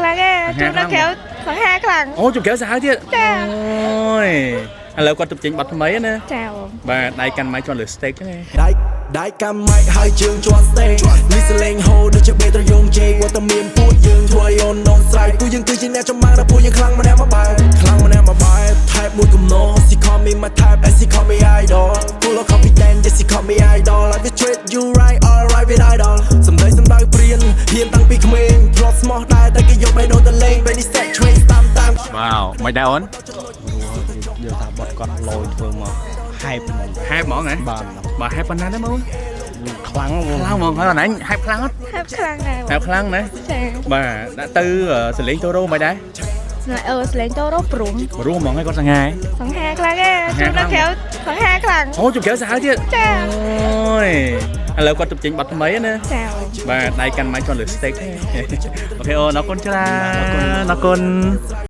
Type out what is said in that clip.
ខ្លាំងឯងជួបនៅក្រៅសង្ហាខ្លាំង អូជុំក្រៅសាហាវទៀត ចា អូយឥឡូវគាត់ទៅចេញប័ណ្ណថ្មីណា ចាបង បាទដៃកាន់ mic ជាន់លើ stage ហ្នឹងឯង ដៃដៃកាន់ mic ហើយជើងជាប់ stage លីសលេងហូដូចជាបេត្រយងជេវត្តមានពួកយើងធ្វើឲ្យអូននងស្រ័យពួកយើងគឺជាអ្នកចម្បាំងដល់ពួកយើងខ្លាំងម្នាក់មកបែបខ្លាំងម្នាក់មកបែប type មួយគំនរ She call me my type and she call me idol, full of confidence, yes, she call me idol. I will treat you right, alright with idol. សំដីសំដៅព្រៀនហ៊ានតាំងពីក្មេងធ្លាប់ស្មោះដែរតែគេយកបេះដូងទៅលេងពេលនេះ set train តាមតាម វ៉ាវមិនដែរអូន យកថាបត់គាត់លយធ្វើមក hype ហ្មង ហែបហ្មងហ៎ បាទ បាទហែបប៉ុណ្ណាដែរមើល ខ្លាំងហ្មង ខ្លាំងហ្មងហើយអូនឯងហែបខ្លាំងអត់ ហាប់ខ្លាំងដែរ ហែបខ្លាំងណា ចា បាទដាក់ទៅសលេងតូរ៉ូមិនដែរ អឺសលេងតូរ៉ូព្រំ រស់ហ្មងហើយគាត់សង្ហា សង្ហាខ្លាំងឯងជួបនៅក្រៅសង្ហាខ្លាំង អូជុំក្រៅសាហាវទៀត ចា អូយឥឡូវគាត់ទៅចេញប័ណ្ណថ្មីណា ចាបង បាទដៃកាន់ mic ជាន់លើ stage ហ្នឹង OK អូនអរគុណច្រើនអរគុណ។